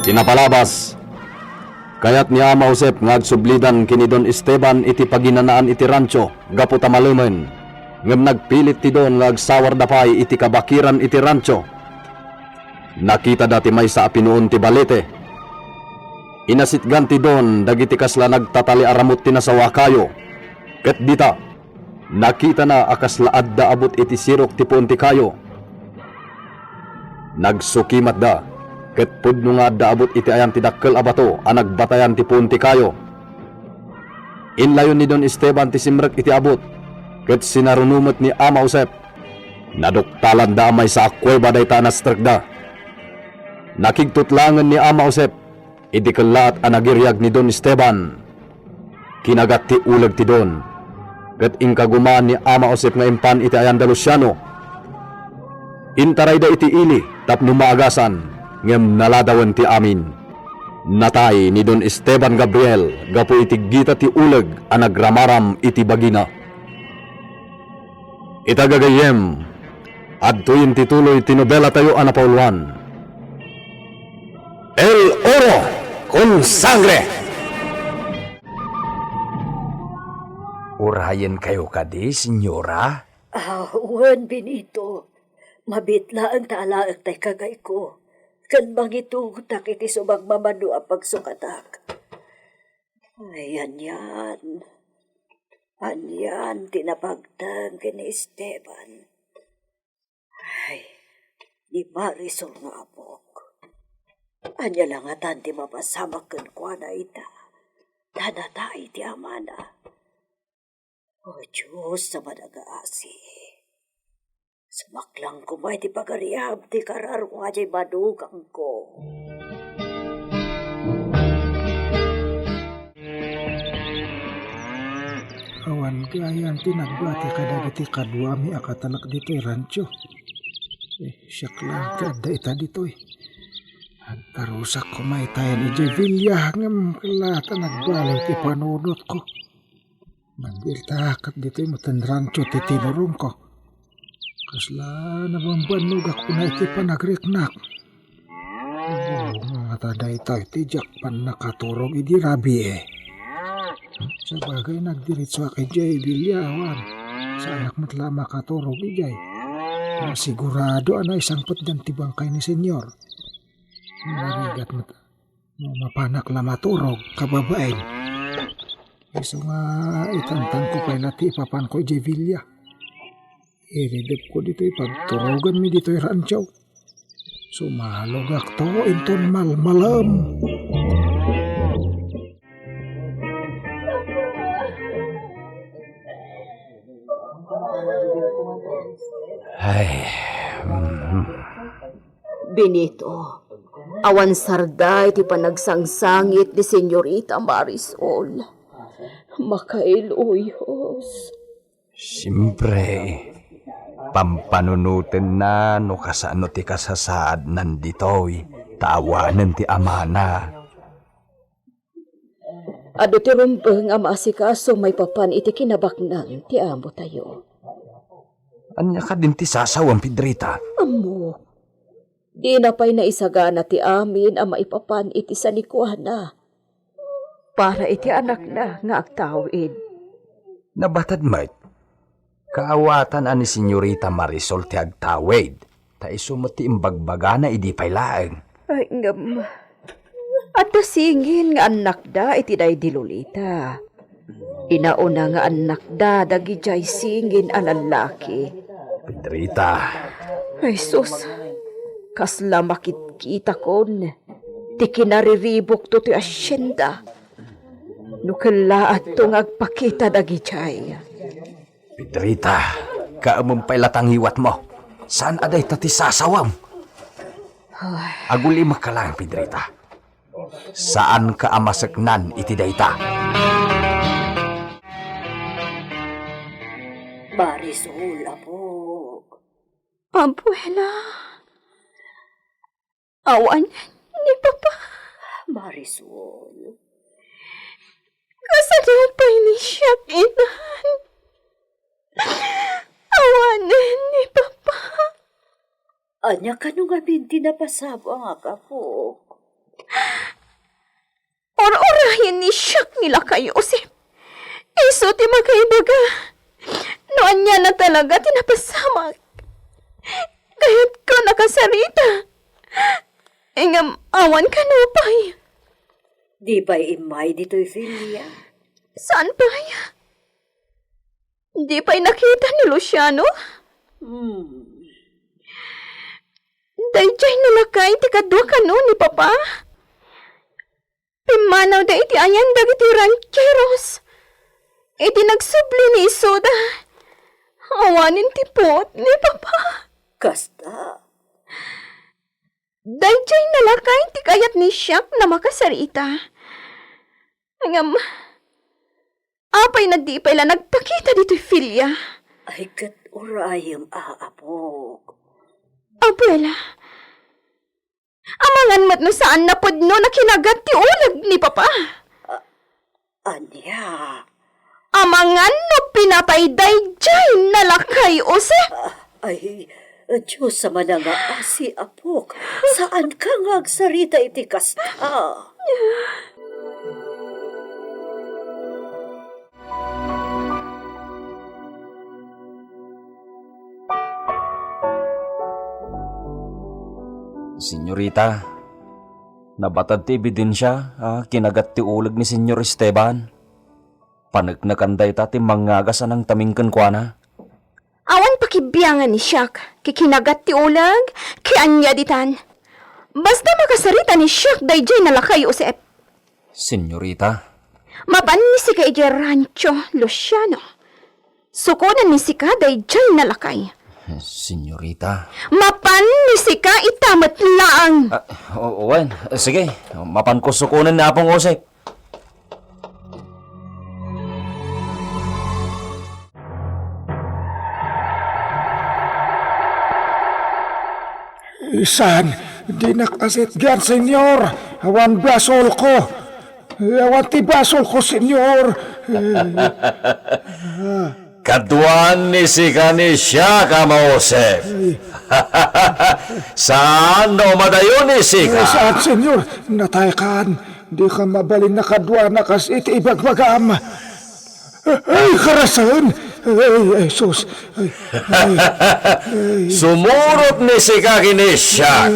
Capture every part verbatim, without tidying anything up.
Pinapalabas. Kayat ni Ama Josep nga agsublidan ken ni Don Esteban iti paginanaan iti rancho gapu ta malemen, ngem nagpilit ti Don nga agsawarda pay iti kabakiran iti rancho. Nakitada ti maysa a pinuon ti balete. Inasitgan ti Don dagiti kasla nagtatali a ramut ti nasawa a kayo, ket dita, nakitana a kasla adda abut iti sirok ti puon ti kayo. Nagsukimatda, ket pudno nga adda abut iti ayan ti dakkel a bato a nagbatayan ti puon ti kayo. Inlayon ni Don Esteban ti simrek iti abut, ket sinaruno met ni Ama Josep. Naduktalanda a maysa a kuweba dayta a nastrekda. Nakigtutlangen ni Ama Josep iti kellaat a nagiriag ni Don Esteban. Kinagat ti uleg ti Don, ket inkagumaan ni Ama Josep nga impan iti ayan da Luciano. Intarayda iti ili tapno maagasan, ngem naladawen ti amin. Natay ni Don Esteban Gabriel gapu iti gita ti uleg a nagramaram iti bagina. Ita gagayyem, adtoyen ti tuloy ti nobelatayo a napauluan, El Oro con Sangre. Urayenkayo kadi, Senyora? Ah, wen, Benito. Mabiit laeng ta alaek tay kagayko, ken mangitugotak iti sumagmamano a pagsukatak. Ay, anian. Anian ti napagteng ken ni Esteban. Ay, ni Marisol nga apok. Ania la ngatan ti mapasamak kenkuana ita? Ta natay ti amana. O Dios a managassi, sumaklang koma iti pagariam ti kararua diay madugangko. Awan gayam ti nagbati kadagiti kaduami a katalek ditoy rancho. Eh, siak laeng ti adda ita ditoy. Agtarusak koma itayen idiay villa, ngem kella ta nagbaliw ti panunotko. Nagbiiltak ket ditoy met ti rancho ti tinurongko. Kasla nabambannogak kuna iti panagriknak. Bunga ta daytoy ti diak pannakaturog idi rabii. Sabagay, nagdiretsoak idiay villa, awan. Saanak met la a makaturog idiay. Sigurado a naisangpetdan ti bangkay ni Senyor. Narigat met. No mapanak la maturog, kababain. Isu nga itangtangko pay la ti ipapanko idiay villa. Iridepko ditoy pagturoganmi ditoy rancho. Sumalogakto inton malmalem. Ay, mm. Benito, awan sarday ti panagsangsangit ni Senyorita Marisol. Makailuyos. Siempre, pampanunotenna no kasano ti kasasaadnan ditoy, ta awanen ti amana. Adu ti rumbeng a maasikaso maipapan iti kinabaknang ti amotayo. Ania kadin ti sasawam, Pedrita? Ammo, dina pay naisagana ti amin a maipapan iti sanikuana para iti anakna nga agtawid. Nabatad met, kaawatan a ni Senyorita Marisol ti agtawid, ta isu met ti imbagbagana idi pay laeng. Ay, ngem, adda singin nga annakda iti daydi Lolita. Inauna nga annakda dagidiay singin a lallaki. Pedrita. Ay, sus, kasla makitkitakon ti kinariribukto ti asienda. No kellaatto nga agpakita dagidiay. Pedrita, kaemem pay la ta ngiwatmo. Saan a dayta ti sasawam. Ay. Agulimek ka laeng, Pedrita. Saanka a maseknan iti dayta. Marisol, apok. Abuela. Awan ni Papa. Marisol. Kasano pay ni siak inan? Awanen ni Papa. Ania kano ngamin ti napasabak, apok? ni siak ni lakay Josep. Isu ti makaibaga no aniana talaga ti napasamak. Kayatko nakasarita. Ngem awan kano pay. Di pay immay ditoy Filia? Saan pay? Di pay nakita ni Luciano? Hmm. Daydiay no lakay ti kadua kano ni Papa? Pimmanawda iti ayan dagiti rancheros. Iti nagsubli ni isuda, awanen ti puot ni Papa. Kasta. Daydiay no lakay ti kayat ni siak a makasarita. Ngem, apay nga di pay la nagpakita ditoy Filia? Ay, ket urayem, a, apok. Abuela, amangan met no saan napudno a kinagat ti uleg ni Papa. A-, ania? Amangan no pinatay daydiay no lakay Josep. A, ay, Dios a manangaasi, apok. Saanka nga agsarita iti kasta. Senyorita, nabatad ti ebidensia a kinagat ti uleg ni Senyor Esteban. Paneknekan dayta ti mangngagas a nangtaming kenkuana. Awan pakibiangan ni siak, ti kinagat ti uleg, ti ania ditan. Basta makasarita ni siak daydiay no lakay Josep. Senyorita. Mapan ni sika idiay rancho, Luciano. Sukonen ni sika daydiay no lakay. Senyorita. Mapan ni sika ita met laeng. A, o-, wen, sige, mapanko sukonen ni Apong Josep. Saan, dinak asitgan, Senyor. Awan basolko. Awan ti basolko, Senyor. Kaduan ni sika ni siak, Ama Josep. Saan no madayo ni sika? Saan, Senyor. Nataykan. Dika mabalin a kaduanak kas iti ibagbagam. Ay, karasaen! Ay, ay, sus! Ay, ay, ay. Sumurot ni sika ken ni siak.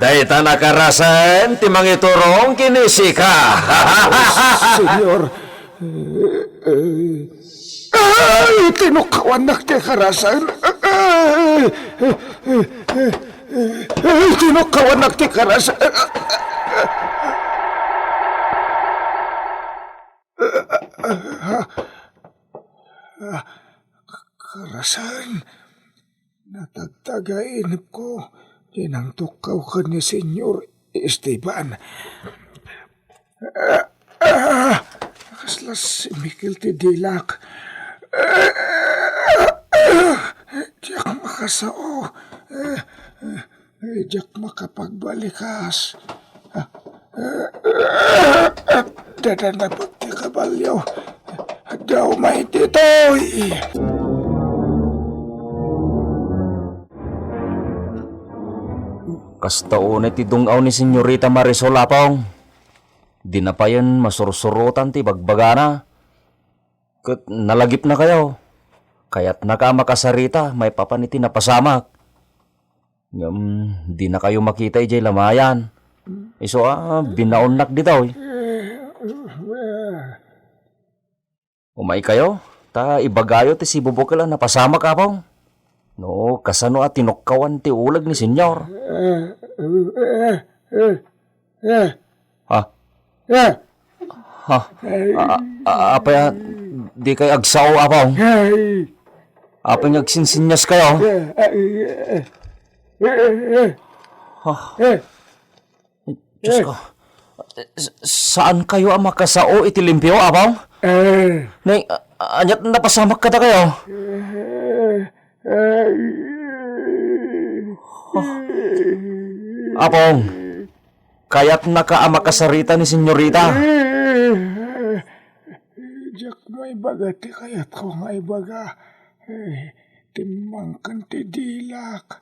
Dayta a karasaen ti mangiturong ken ni sika. Senyor. Ay, tinukkawannak ti karasaen. Ay, ay, tinukkawannak ti karasaen. Karasaen, natagtagay inepko ti nangtukkaw ken ni Senyor Esteban. Kasla simikil ti dilak. Diak makasao. Diak makapagbalikas. Dadanapek ti kabalio. Adda umay ditoy. Kasta unay ti dung-aw ni Senyorita Marisol, Apong. Dina payen masursurotan ti bagbagana. Ket nalagipnakayo. Kayatnaka a makasarita maipapan iti napasamak. Ngem dinakayo makita idiay lamayan. Isu a binaonnak ditoy. Umaykayo, ta ibagayo ti sibubukel a napasamak, Apong. No kasano a tinukkawan ti uleg ni Senyor. Ha? Ha? A-, a-, apay a dikay agsao, Apong? Apay nga agsinsinyaskayo? Ha? Diyos ko. Sa-, saankayo a makasao iti limpio, Apong? Nay, a-, ania't napasamak kadakayo? Apong, kayatnaka a makasarita ni Senyorita. Diak maibaga ti kayatko nga ibaga. Timmangken ti dilak.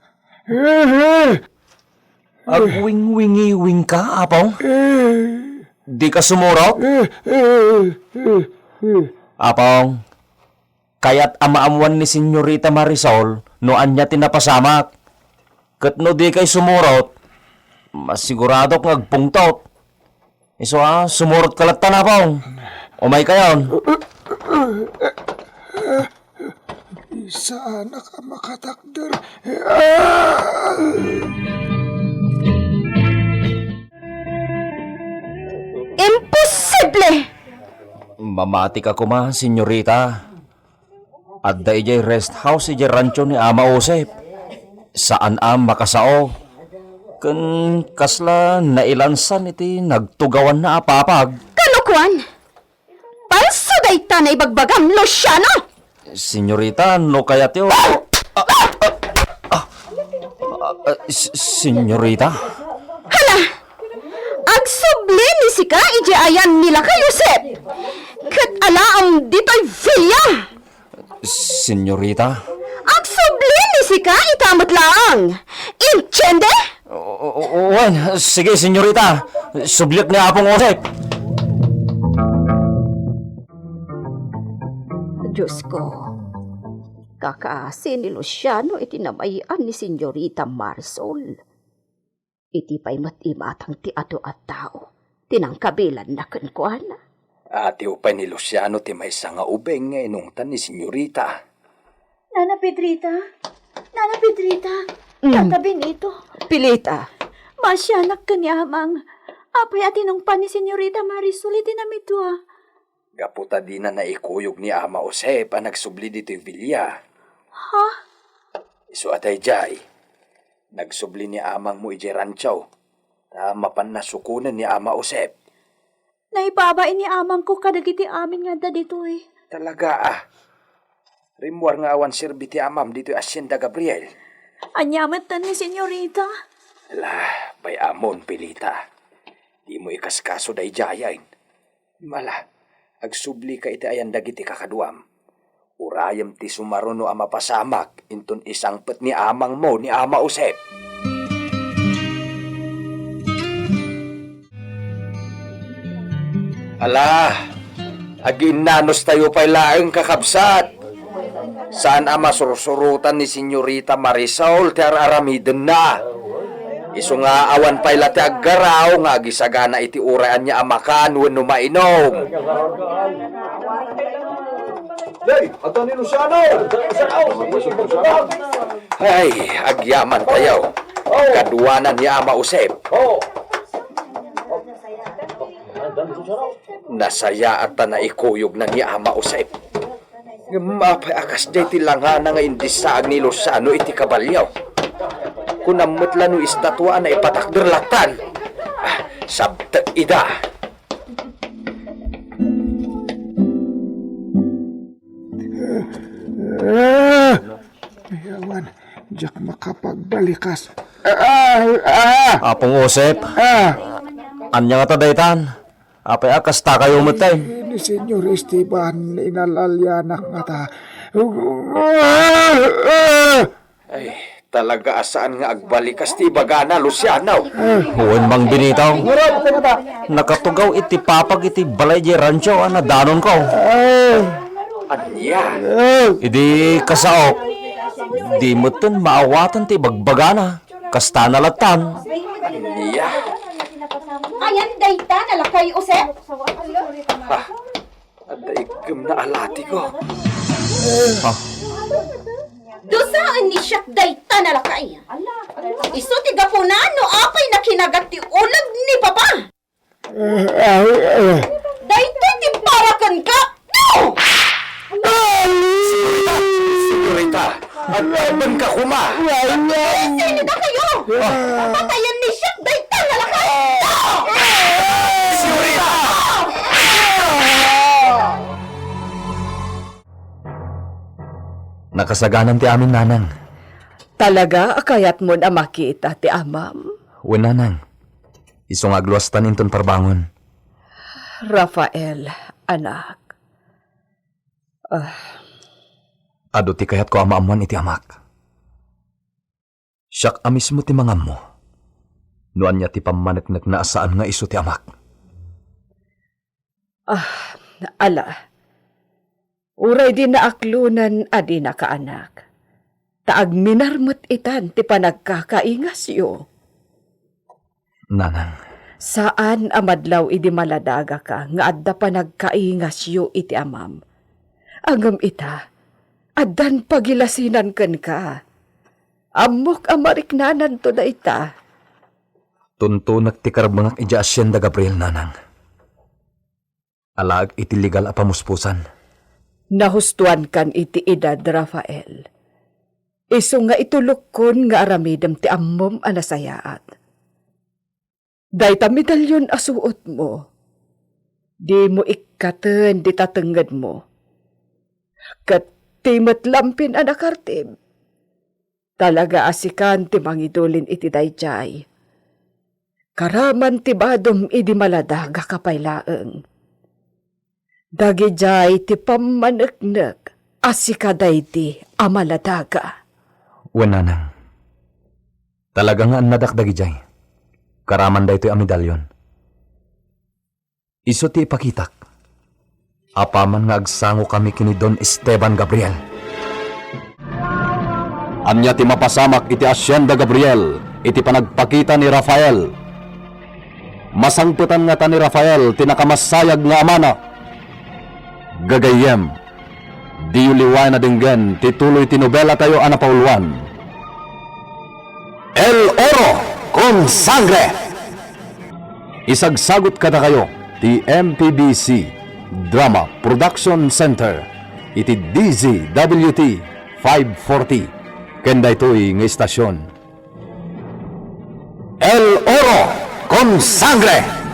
Agwingwingiwingka, Apong? Dika sumurot? Eh, eh, eh, eh. Apong, kayat a maammuan ni Senyorita Marisol no ania ti napasamak. Ket no dikay sumurot, masiguradok nga agpungtot. Isu a, sumurot ka latta, Apong. Umaykayon. Saanak a makatakder. Ah! Imposible! Mamatika koma, senyorita. Adda idiay rest house idiay rancho ni Ama Josep. Saan a makasao. Ken kasla nailansan iti nagtugawanna a papag. Kano kuan? Palso dayta naibagbagam, Luciano! Senyorita, no kayatyo. Ah, ah, ah, ah, ah, s-, senyorita? Hala! Agsubli ni sika idiay ayan ni lakay Josep. Ket alaem ditoy villa. Senyorita? Agsubli ni sika ita met laeng. Entiende? O, o, o, wen, sige, senyorita. Subliek ni Apong Josep. Diyos ko, kakaasi ni Luciano iti namay-an ni Senyorita Marisol. Iti pay met imatang ti adu a tao ti nangkabilanna kenkuana. Atiw pay ni Luciano ti maysa nga ubing nga inungtan ni Senyorita. Nana Pedrita? Nana Pedrita? Mm. Tata Benito? Pilita. Maasianak ken ni Amang. Apay a tinungpa ni Senyorita Marisol iti namidua? Gapu ta dina naikuyog ni Ama Josep a nagsubli ditoy villa. Ha? Isu a daydiay, nagsubli ni Amangmo idiay rancho, ta mapanna sukonen ni Ama Josep. Naibabain ni amangko kadagiti amin nga adda ditoy. Talaga a. Rimmuar nga awan serbi ti amam ditoy Hacienda Gabriel. Ania met ni senyorita? Ala, bay-amon, Pilita. Dimo ikaskaso daydiayen. Ala, agsublika iti ayan dagiti kakaduam. Urayem ti sumaruno a mapasamak inton isangpet ni amangmo ni Ama Josep. Ala, agiinnanos tayo pay laeng, kakabsat. Saan a masursurotan ni Senyorita Marisol ti ar-aramidenna. Isu nga awan pay la ti aggaraw nga agisagana iti uray ania a makan wenno mainom. Day, adda ni Luciano! Ay, agyaman tayo. Kaduanan ni Ama Josep. Nasayaat ta naikuyogna ni Ama Josep. Ngem apay a kasdiay ti langana nga indissaag ni Luciano iti kabalio? Kunam met la no estatua a naipatakder lattan. Ah, sabtek ida. Ah! Ay, awan, diak makapagbalikas. Ah! Ah! Apong Josep, ah! Ania ngata daytan? Apay a kastakayo metten? Ni Senyor Esteban, inalalianak ngata. Ay, talaga a saan nga agbalikas ti ibagana, Luciano. Wen, Mang Benito. Nakatugaw iti papag iti balay di rancho a nadanonko. Ania? Idi kasaok, di metten maawatan ti ibagbagana. Kasta na lattan. Ania? Ayan dayta, nalakay, Josep? Ah, adda iggemna a latiko. Ah. Dusaen ni siak dayta, nalakay. Isu ti gapuna no apay nakinagat ti uleg ni Papa. Daytoy ti para kenka! No! Senyorita! Senyorita! Agtabenka koma! Sino dakayo? Patayen ni siak dayta nga lakay! No! Senyorita! Nakasaganan ti amin, Nanang. Talaga a kayatmon a makita ti amam? Wen, Nanang. Isu nga agluastan inton parbangon. Rafael, anak. Ah. Adu ti kayatko a maammoan iti amak. Siak a mismo ti mangammo no ania ti pammaneknekna a saan nga isu ti amak. Ah, ala. Uray di naaklonan a di nakaanak. Ta agminar met itan ti panagkakaingasyo. Nanang. Saan a madlaw idi maladagaka nga adda panagkaingasyo iti amam. Ngem ita, addan pagilasinan kenka. Ammok a mariknananto dayta. Tuntunek ti karabengak idiay Hacienda Gabriel, nanang. Alaek iti legal a pamuspusan. Nahustoankan iti edad, Rafael. Isu nga itulokkon nga aramidem ti ammom a nasayaat. Dayta medallion a suotmo, dimo ikkaten dita tengngedmo. Ket ti met lampin a nakartib, talaga a sikan ti mangidulin iti daydiay. Karaman ti badom idi maladagaka pay laeng. Dagidiay ti pammaneknek a sika daydi a maladaga. Wen, nanang. Talaga nga annadak dagidiay. Karaman daytoy a medallion. Isu ti ipakitak. Apaman nga agsangokami ken ni Don Esteban Gabriel. Ania ti mapasamak iti Hacienda Gabriel iti panagpakita ni Rafael? Masangpetan ngata ni Rafael ti nakamasayag nga amana? Gagayyem, diyo liwayan a denggen ti tuloy ti nobelatayo a napauluan, El Oro con Sangre. Isagsagut kadakayo ti M P B C Drama Production Center iti D Z W T five forty ken daytoy nga istasion. El Oro con Sangre.